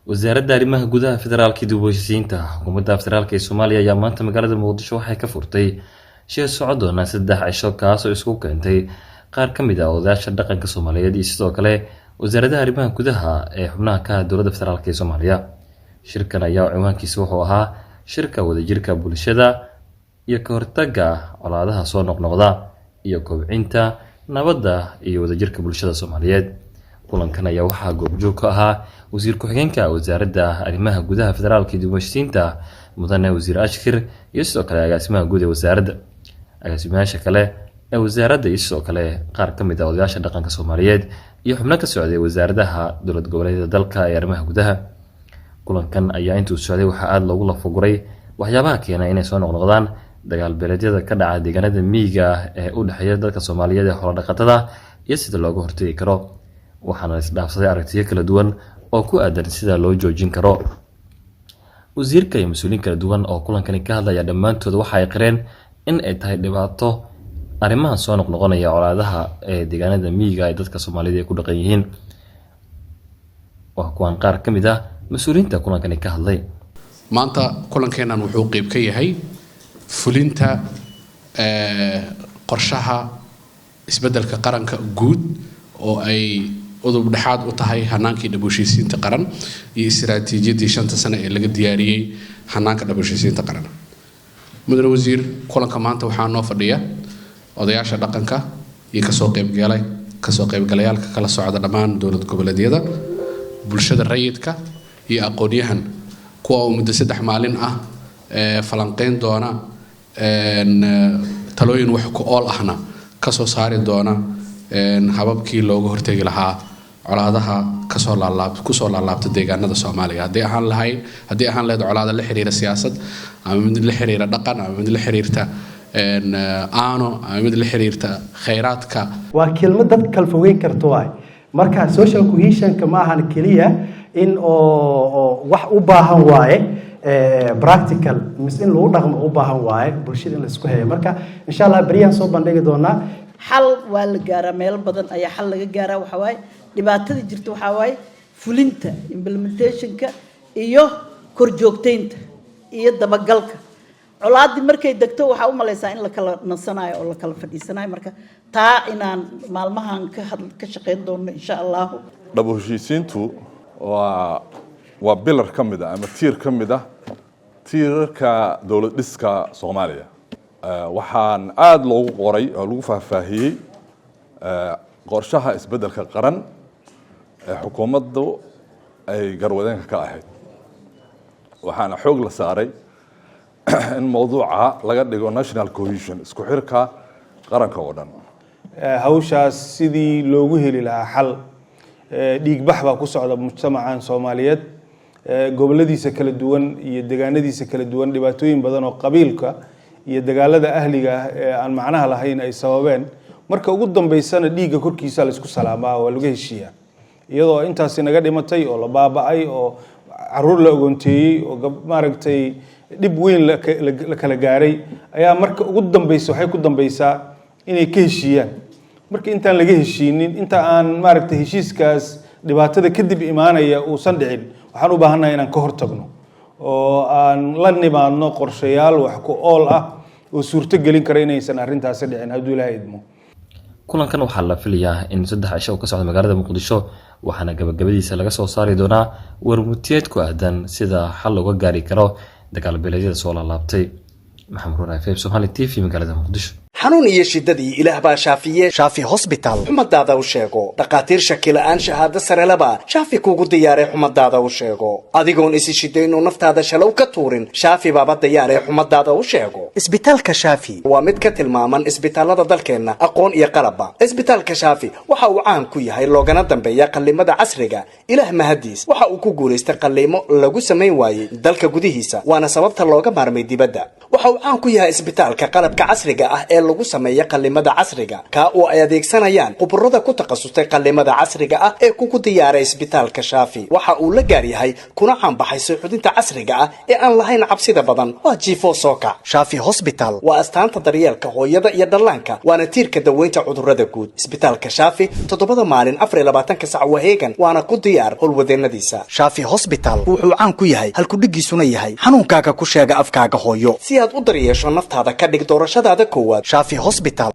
Wasaaradda Arrimaha Gudaha, Federaalka iyo dib u heshiisiinta Xukuumadda Federaalka ee Soomaaliya ayaa maanta magaalada Muqdisho waxay ka furtay shir socon doona 3 cisho, kaasoo isku keentay qaar ka mid ah odayaasha dhaqanka Soomaaliyeed iyo sidoo kale wasaaradaha arrimaha gudaha ee xubnaha ka ah Dowladda Federaalka ee Soomaaliya. Shirkan ayaa ciwaankiisa wuxuu ahaa shirka wadajirka bulshada iyo ka hortagga colaadaha soo noqnoqda iyo kobcinta nabadda iyo wadajirka bulshada Soomaaliyeed. Kulankan ayaa waxaa goobjoog ka ahaa wasiir ku-xigeenka Wasaaradda Arrimaha Gudaha, Federaalka iyo dib u heshiisiinta, Mudane Wasiir Ashkir, iyo sidoo kale agaasimaha guud ee wasaaradda, agaasimayaasha kale ee wasaaradda, iyo sidoo kale qaar ka mid ah odayaasha dhaqanka Soomaaliyeed iyo xubno ka socday wasaaradaha dowlad goboleedyada dalka ee arrimaha gudaha. Kulankan ayaa intuu socday waxaa aada loogu lafaguray waxyaabaha keena inay soo noqnoqdaan dagaal beeleedyada ka dhaca deegaanada miyiga ah ee u dhexeeya dadka Soomaaliyeed ee xoolo dhaqatada iyo sida looga hortegi karo, waxaana la isdhaafsaday aragtiyo kala duwan oo ku aadan sida loo joojin karo. Wasiirka iyo mas-uuliyiin kala duwan oo kulankani ka hadlaya dhammaantood waxa ay qireen in ay tahay dhibaato arrimahan soo noqnoqonaya colaadaha ee deegaanada miyiga ay dadka Soomaalida ay ku dhaqan yihiin. Waa kuwan qaar ka mid ah mas-uuliyiinta kulankani ka hadlay. Maanta kulankeennan wuxuu qeyb ka yahay fulinta qorshaha isbeddelka qaranka guud oo ay udub dhexaad u tahay hanaankii dhab heshiisiinta qaran iyo istiraatiijiyaddii 5-ta sane ee laga diyaariyey hanaanka dhab heshiisiinta qaran. Mudane wasiir, kulanka maanta waxaa noo fadhiya odayaasha dhaqanka iyo kasoo qaybgalayaalka kala socda dhammaan dowlad goboleedyada, bulshada rayidka iyo aqoon-yahan, kuwa oo muddo 3 maalin ah falanqeyn doona, talooyin wax ku ool ahna kasoo saari doona hababkii looga hortegi lahaa colaadaha kasoo laalaab kusoo laalaabta deegaanada Soomaaliya, haddii ahaan lahayd colaada la xiriira siyaasad ama mid la xiriira dhaqan ama mid la xiriirta aano ama mid la xiriirta kheyraadka. Waa kelmad dad kala fogeyn karto waay. Marka social cohesionka ma ahan keliya in oo wax u baahan waaye practical mise in lagu dhaqmo u baahan waaye bulshada in la isku hayo. Marka insha Allah beryahan soo bandhigi doonaa. Xal waa la gaaraa, meelo badan ayaa xal laga gaaraa. Waxaa waaye dhibaatada jirta waxaa waaye fulinta, implementationka iyo korjoogteynta iyo dabagalka. Colaaddii markay degto waxaa u malaysaa in la kala nasanayo oo la kala fadhiisanayo. Marka taa inaan maalmahan ka had ka shaqeyn doono insha Allahu. Dhab heshiisiintu waa pillar ka mid ah ama tiir ka mid ah tiirarka dowlad dhiska Soomaaliya. Waxaan aada loogu qoray oo lagu faahfaahiyey qorshaha isbeddelka qaran ee xukuumaddu ay garwadeenka ka ahayd, waxaana xoog la saaray in mowduuca laga dhigo national cohesion, isku xirka qaranka oo dhan. Hawshaas sidii loogu heli lahaa xal. Dhiigbax baa ku socda mujtamacan Soomaaliyeed, goboladiisa kala duwan iyo degaanadiisa kala duwan, dhibaatooyin badan oo qabiilka iyo dagaalada ahliga ah ee aan macnaha lahayn ay sababeen. Marka ugu dambeysana dhiigga korkiisa la isku salaamaa, waa lagu heshiiyaa, iyadoo intaasi naga dhimatay oo la baaba'ay oo caruur la ogoonteeyey oo maaragtay dhib weyn la kala gaaray ayaa marka ugu dambeysa waxay ku dambeysaa inay ka heshiiyaan. Marka intaan laga heshiinin, inta aan maaragtay heshiiskaas dhibaatada kadib imaanaya uusan dhicin, waxaan u baahannahay inaan ka hortagno oo aan la nimaadno qorshayaal wax ku ool ah oo suurto gelin kara inaysan arrintaasi dhicin, hadduu Ilaahay idmo. Kulankan waxaa la filayaa in 3 cisho uu ka socdo magaalada Muqdisho, waxaana gabagabadiisa laga soo saari doonaa warmutiyeed ku aadan sida xal looga gaari karo dagaal beeleedyada soo laalaabtay. Maxamed Ruur F Somali TV, magaalada Muqdisho. Xanuun iyo shidadii Ilaah baa shaafiye, Shaafi Hosbital. Xumadaada u sheego dhakhaatiir shaki la'aan, shahaado sareleba Shaafi kuugu diyaaray. Xumadaada u sheego adigoon isi shidaynoo naftaada shalow ka tuurin, Shaafi baaba diyaaree, xumadaada u sheego. Isbitaalka Shaafi waa mid ka tilmaaman isbitaalada dalkeenna aqoon iyo qalabba. Isbitaalka Shaafi waxa uu caan ku yahay loogana dambeeya qallimada casriga. Ilaah mahadiis, waxa uu ku guulaystay qalliimo lagu samayn waayey dalka gudihiisa, waana sababta looga maarmay dibadda. Waxa uu caan ku yahay isbitaalka qalabka casriga ah ee lagu sameeya qallimada casriga, kaa oo ay adeegsanayaan khuburada ku takhasustay qallimada casriga ah ee kugu diyaaray isbitaalka Shaafi. Waxa uu la gaar yahay kuna caanbaxay suuxdinta casriga ah ee aan lahayn cabsida badan. Waa jiifoo soo kac. Shaafi Hosbital waa astaanta daryeelka hooyada iyo dhallaanka, waana tiirka daweynta cudurrada guud. Isbitaalka Shaafi 7da maalin 24-ka sac waa heegan, waana ku diyaar howlwadeenadiisa. Shaafi Hosbital wuxuu caan ku yahay, halkudhigiisuna yahay, xanuunkaaga ku sheega afkaaga hooyo. Si aad u daryeesho naftaada, ka dhig doorashadaada koowaad Shaafi Hosbital.